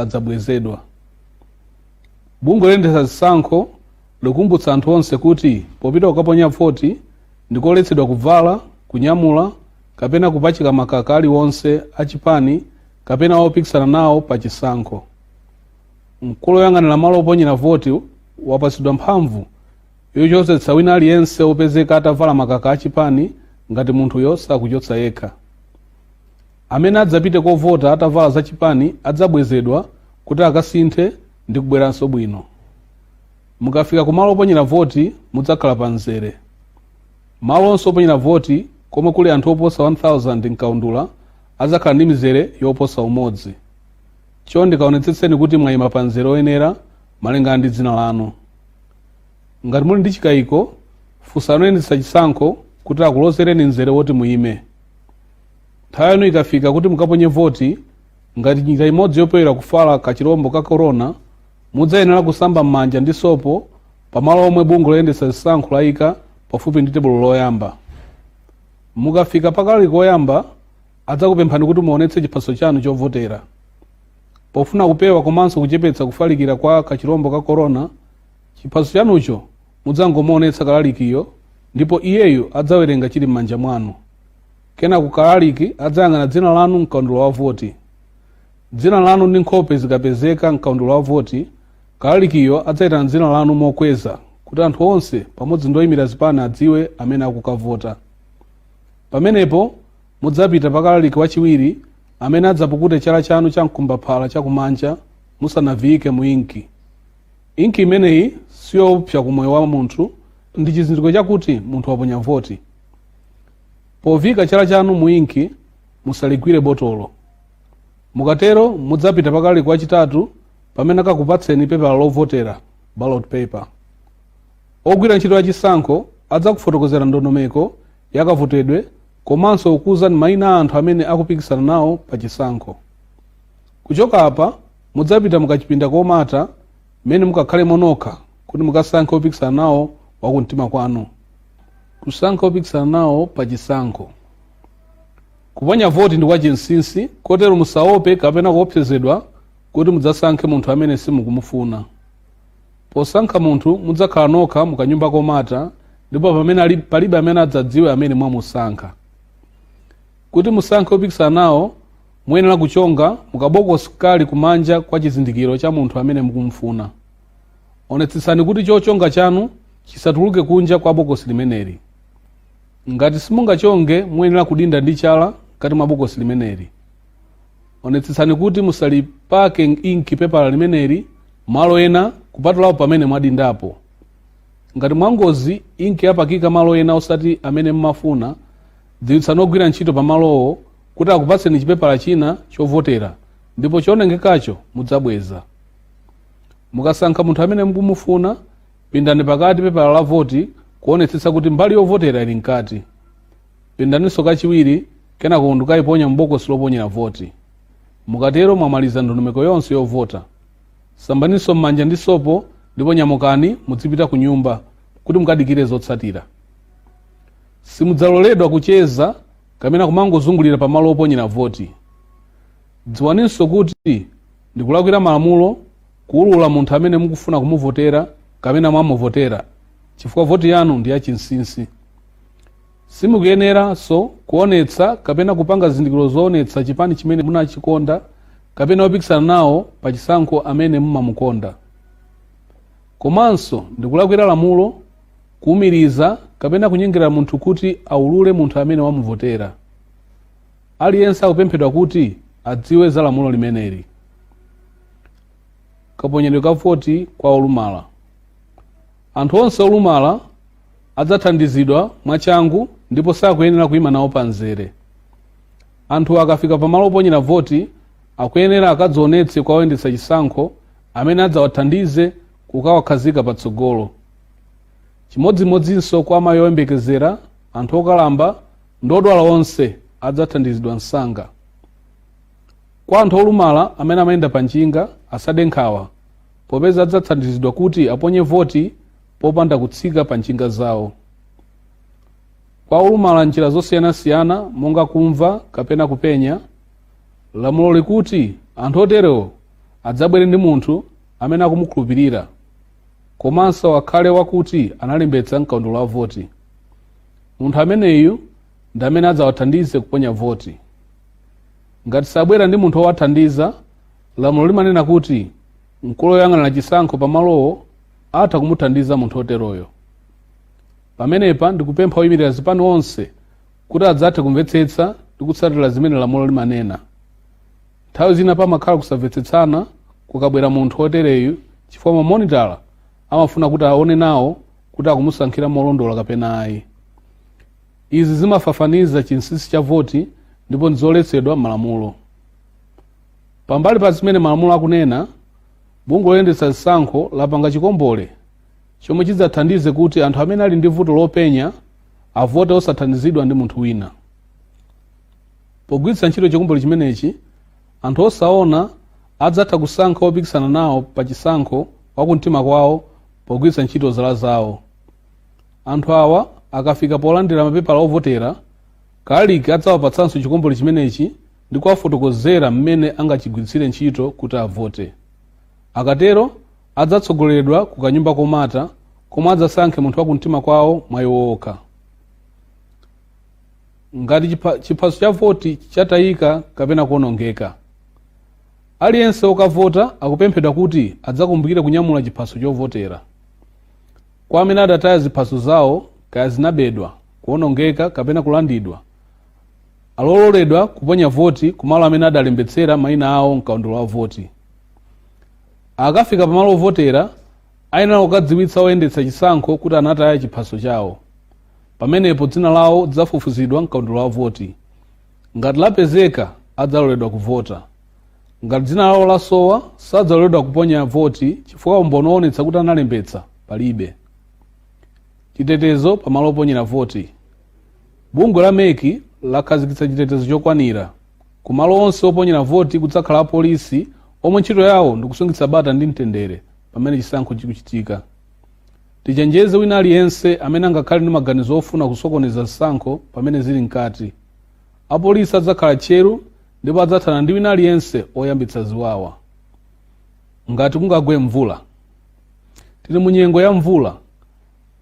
sadzabwezedwa. Bungwe loyendetsa zisankho likukumbutsa anthu onse kuti popita kukaponya voti ndikoletsedwa kuvala, kunyamula kapena kupachika makaka aliwonse achipani kapena opikisana nawo pa chisankho. Mkulu woyang'anira malo oponyera voti wapatsidwa mphamvu yochotsetsa wina aliyense wopezeka atavala makaka achipani ngati munthuyo sakuchotsa yekha. Amene adzapite kovota atavala zachipani adzabwezedwa kuti akasinthe ndi kubweranso bwino. Mukafika kumalo oponyera voti mudzakhala pa mzere. Malo onse oponyera voti komwe kuli anthu oposa 1000 mkaundula adzakhala ndi mizere yoposa umodzi. Chonde kaonetsetseni kuti mwayima pa mzere oyenera malingana ndi dzina lanu. Ngati muli ndi chikayiko, funsani oyendetsa chisankho kuti akulozereni mzere woti muyime. Nthawi yanu ikafika kuti mukaponye voti, ngati njira imodzi yopewera kufala kachirombo ka korona, mudzayenera kusamba m'manja ndi sopo pamalo omwe bungwe loyendetsa zisankho layika pafupi ndi tebulo loyamba. Mukafika pa kalaliki oyamba, adzakupemphani kuti muonetse chiphaso chanu chovotera. Pofuna kupewa komanso kuchepetsa kufalikira kwa kachirombo ka korona, chiphaso chanucho mudzangomuonetsa kalalikiyo ndipo iyeyo adzawerenga chili m'manja mwanu. Kenako kalaliki adzayang'ana dzina lanu mkaundula wa voti. Dzina lanu ndi nkhope zikapezeka mkaundula wa voti, kalalikiyo adzayitana dzina lanu mokweza kuti anthu onse pamodzi ndi oyimira zipani adziwe amene akukavota. Pamenepo mudzapita pa kalaliki wachiwiri amene adzapukute chala chanu cha mkumbaphala chakumanja musanaviyike mu inki. Inki imeneyi siyoopsa ku moyo wa munthu, ndi chizindikiro chakuti munthu waponya voti. Poviyika chala chanu mu inki, musaligwire botolo. Mukatero mudzapita pa kalaliki wachitatu pamene akakupatseni pepala lovotera, ballot paper. Ogwira ntchito yachisankho adzakufotokozera ndondomeko yakavotedwe komanso kukuwuzani mayina a anthu amene akupikisana nawo pa chisankho. Kuchoka apa mudzapita mukachipinda komata mmene mukakhalemo nokha kuti mukasankhe opikisana nawo wakumtima kwanu. Kusankha opikisana nawo pa chisankho. Kuponya voti ndi kwachinsinsi, kotero musaope kapena kuopsezedwa kuti mudzasankhe munthu amene simukumufuna. Posankha munthu mudzakhala nokha mukanyumba komata ndipo pamene palibe amene adzadziwe amene mwamusankha. Kuti musankhe opikisana nawo, muyenera kuchonga mukabokosi kali kumanja kwa chizindikiro cha munthu amene mukumufuna. Onetsetsani kuti chochonga chanu chisatuluke kunja kwa bokosi limeneli. Ngati simungachonge, muyenera kudinda ndi chala mkati mwa bokosi limeneli. Onetsetsani kuti musalipake inki pepala limeneli malo ena kupatulapo pamene mwadindapo. Ngati mwangozi inki yapakika malo ena osati amene mumafuna, dziwitsani ogwira ntchito pamalowo kuti akupatseni chipepala china chovotera ndipo chowonongekacho mudzabweza. Mukasankha munthu amene mukumufuna, pindani pakati pepala la voti kuonetsetsa kuti mbali yovotera ili mkati. Pindaninso kachiwiri kenako ndikukayiponya m'bokosi loponyera voti. Mukatero mwamaliza ndondomeko yonse yovota. Sambaninso m'manja ndi sopo ndipo nyamukani mudzipita ku nyumba kuti mukadikire zotsatira. Simudzaloledwa kucheza kapena kumangozungulira pamalo oponyera voti. Dziwaninso kuti ndikulakwira malamulo kuwulula munthu amene mukufuna kumuvotera kapena mwamuvotera, chifukwa voti yanu ndi yachinsinsi. Simukuyeneranso kuonetsa kapena kupanga zizindikiro zoonetsa chipani chimene munachikonda kapena opikisana nawo pa chisankho amene mumamukonda. Komanso ndikulakwira lamulo kuwumiriza kapena kunyengerera munthu kuti aulule munthu amene wamuvotera. Aliyense akupemphedwa kuti adziwe za lamulo limeneli. Kaponyedwe ka voti kwa olumala. Anthu onse olumala adzathandizidwa mwachangu ndipo sakuyenera kuyima nawo pa mzere. Anthu akafika pamalo oponyera voti akuyenera akadzionetse kwa oyendetsa chisankho amene adzawathandize kukawakhazika patsogolo. Chimodzimodzinso kwa amayi oyembekezera, anthu okalamba ndi odwala onse adzathandizidwa msanga. Kwa anthu olumala amene amayenda pa njinga asade nkhawa, popeza adzathandizidwa kuti aponye voti popanda kutsika pa njinga zawo. Kwa olumala njira zosiyanasiyana monga kumva kapena kupenya, lamulo likuti anthu oterewo adzabwere ndi munthu amene akumukhulupirira komanso akhale wakuti analembetsa mkaundula wa voti. Munthu ameneyu ndi amene adzawathandize kuponya voti. Ngati sabwera ndi munthu wowathandiza, lamulo limanena kuti mkulu woyang'anira chisankho pamalowo atha kumuthandiza munthu oteroyo. Pamenepa ndikupempha oyimirira zipani onse kuti adzathe kumvetsetsa ndi kutsatira zimene lamulo limanena. Nthawi zina pamakhala kusamvetsetsana kukabwera munthu otereyu, chifukwa mamonitala amafuna kuti aone nawo kuti akumusankhira molondola kapena ayi. Izi zimafafaniza chinsinsi cha voti ndipo ndizoletsedwa m'malamulo. Pambali pa zimene malamulo akunena, bungwe loyendetsa zisankho lapanga chikombole chomwe chidzathandize kuti anthu amene ali ndi vuto lopenya avote osathandizidwa ndi munthu wina. Pogwiritsa ntchito chikombole chimenechi, anthu osaona adzatha kusankha opikisana nawo pa chisankho wakumtima kwawo pogwiritsa ntchito zala zawo. Anthu awa akafika polandira mapepala ovotera, kalaliki adzawapatsanso chikombole chimenechi ndi kuwafotokozera mmene angachigwiritsire ntchito kuti avote. Akatero adzatsogoleredwa ku kanyumba komata komwe adzasankhe munthu wakumtima kwawo mwa iwo okha. Ngati chiphaso cha voti chatayika kapena kuonongeka, aliyense wokavota akupemphedwa kuti adzakumbukire kunyamula chiphaso chovotera. Kwa amene adataya ziphaso zawo, kaya zinabedwa, kuonongeka kapena kulandidwa, alololedwa kuponya voti kumalo amene adalembetsera mayina awo mkaundula wa voti. Akafika pamalo ovotera, ayenera kukadziwitsa oyendetsa chisankho kuti anataya chiphaso chawo. Pamenepo dzina lawo lidzafufuzidwa mkaundula wa voti. Ngati lapezeka, adzaloledwa kuvota. Ngati dzina lawo lasowa, sadzaloledwa kuponya voti chifukwa umboni woonetsa kuti analembetsa palibe. Chitetezo pamalo oponyera voti. Bungwe la MEC lakhazikitsa chitetezo chokwanira. Kumalo onse oponyera voti kudzakhala apolisi omwe ntchito yawo ndikusungitsa bata ndi mtendere pamene chisankho chikuchitika. Tichenjeze wina aliyense amene angakhale ndi maganizo ofuna kusokoneza zisankho pamene zili mkati. Apolisi adzakhala tcheru ndipo adzathana ndi wina aliyense oyambitsa ziwawa. Ngati kungagwe mvula, tili mu nyengo ya mvula.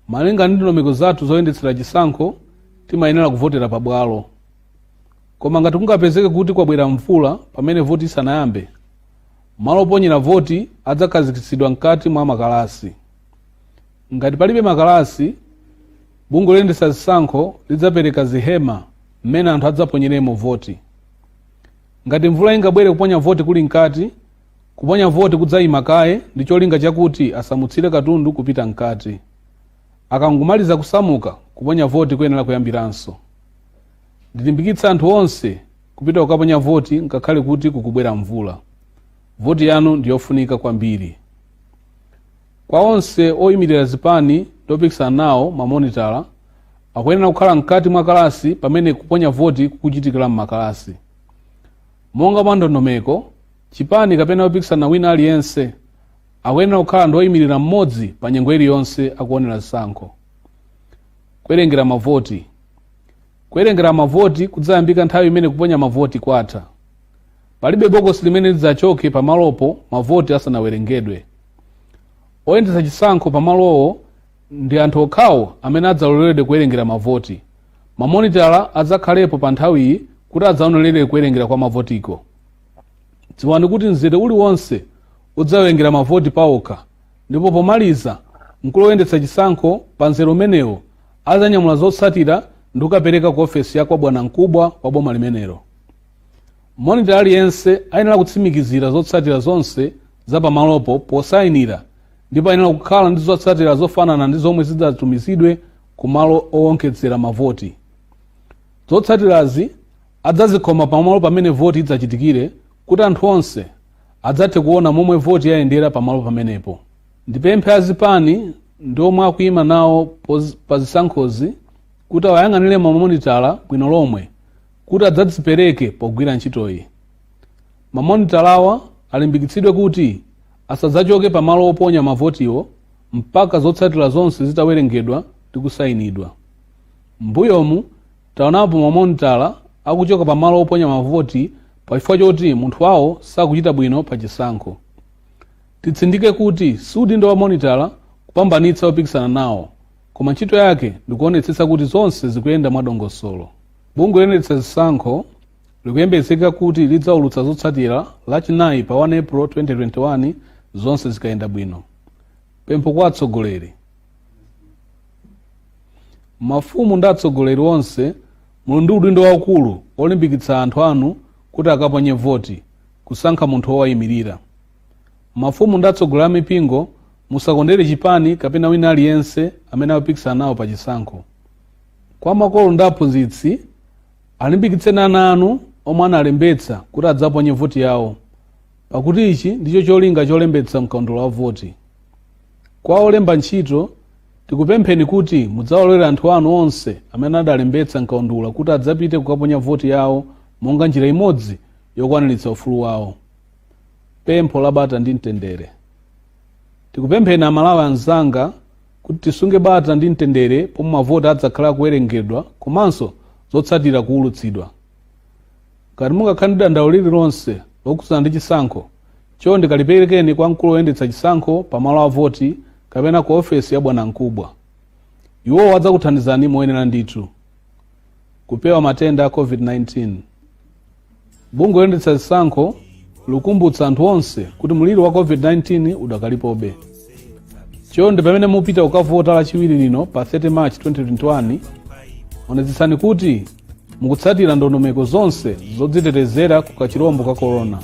Malinga ndi ndondomeko zathu zoyendetsera chisankho, timayenera kuvotera pabwalo. Koma ngati kungapezeke kuti kwabwera mvula pamene voti isanayambe, malo oponyera voti adzakhazikitsidwa mkati mwa makalasi. Ngati palibe makalasi, bungwe loyendetsa zisankho lidzapereka zihema mmene anthu adzaponyeremo voti. Ngati mvula ingabwere kuponya voti kuli mkati, kuponya voti kudzayima kaye ndi cholinga chakuti asamutsire katundu kupita mkati. Akangomaliza kusamuka, kuponya voti kuyenera kuyambiranso. Ndilimbikitsa anthu onse kupita kukaponya voti ngakhale kuti kukubwera mvula. Voti yanu ndiyofunika kwambiri. Kwa onse oyimirira zipani ndi opikisana nawo, mamonitala akuyenera kukhala mkati mwa kalasi pamene kuponya voti kukuchitikira m'makalasi. Monga mwa ndondomeko, chipani kapena opikisana wina aliyense akuyenera kukhala ndi oyimirira mmodzi pa nyengo iliyonse akuonera zisankho. Kuwerengera mavoti. Kuwerengera mavoti kudzayambika nthawi imene kuponya mavoti kwatha. Palibe bokosi limene lidzachoke pamalopo mavoti asanawerengedwe. Oyendetsa chisankho pamalowo ndi anthu okhawo amene adzaloledwe kuwerengera mavoti. Mamonitala adzakhalepo pa nthawiyi kuti adzaonerere kuwerengera kwa mavotiko. Dziwani kuti mzere uliwonse udzawerengera mavoti paokha, ndipo pomaliza mkulu woyendetsa chisankho pa mzere umenewo adzanyamula zotsatira ndi kukapereka ku ofesi ya kwa bwanamkubwa wa boma limenelo. Monitala aliyense ayenera kutsimikizira zotsatira zonse za pamalopo posayinira, ndipo ayenera kukhala ndi zotsatira zofanana ndi zomwe zidzatumizidwe ku malo owonkhetsera mavoti. Zotsatirazi adzazikhoma pamalo pamene voti idzachitikire kuti anthu onse adzathe kuona momwe voti yayendera pamalo pamenepo. Ndipemphe azipani ndi omwe akuyima nawo pa zisankhozi kuti awayang'anire mamonitala bwino lomwe kuti adzadzipereke pogwira ntchitoyi. Mamonitalawa alimbikitsidwe kuti asadzachoke pamalo oponya mavotiwo mpaka zotsatira zonse zitawerengedwa ndi kusayinidwa. M'mbuyomu taonapo mamonitala akuchoka pamalo oponya mavoti pachifukwa choti munthu wawo sakuchita bwino pa chisankho. Titsindike kuti si udindo wa monitala kupambanitsa opikisana nawo, koma ntchito yake ndikuonetsetsa kuti zonse zikuyenda mwadongosolo. Bungwe loyendetsa zisankho likuyembekezeka kuti lidzaulutsa zotsatira Lachinayi pa 1 April 2021 zonse zikayenda bwino. Pempho kwa atsogoleri. Mafumu ndi atsogoleri onse, muli ndi udindo waukulu olimbikitsa anthu anu kuti akaponye voti kusankha munthu wowayimirira. Mafumu ndi atsogoleri a mipingo, musakondere chipani kapena wina aliyense amene akupikisana nawo pa chisankho. Kwa makolo ndi aphunzitsi, alimbikitseni ana anu omwe analembetsa kuti adzaponye voti yawo, pakuti ichi ndicho cholinga cholembetsa mkaundula wa voti. Kwa olemba ntchito, tikupempheni kuti mudzawalolere anthu anu onse amene adalembetsa mkaundula kuti adzapite kukaponya voti yawo monga njira imodzi yokwaniritsa ufulu wawo. Pempho la bata ndi mtendere. Tikupempheni Amalawi anzanga kuti tisunge bata ndi mtendere pomwe mavoti adzakhala akuwerengedwa komanso zotsatira kuwulutsidwa. Ngati mungakhale ndi dandaulo lililonse lokhudzana ndi chisankho, chonde kaliperekeni kwa mkulu woyendetsa chisankho pamalo a voti kapena ku ofesi ya bwanamkubwa. Iwowo adzakuthandizani moyenera ndithu. Kupewa matenda a COVID-19. Bungwe loyendetsa zisankho likukumbutsa anthu onse kuti mliri wa COVID-19 udakalipobe. Chonde, pamene mupita kukavota Lachiwiri lino pa 30 March 2021, onetsetsani kuti mukutsatira ndondomeko zonse zodzitetezera ku kachirombo ka corona.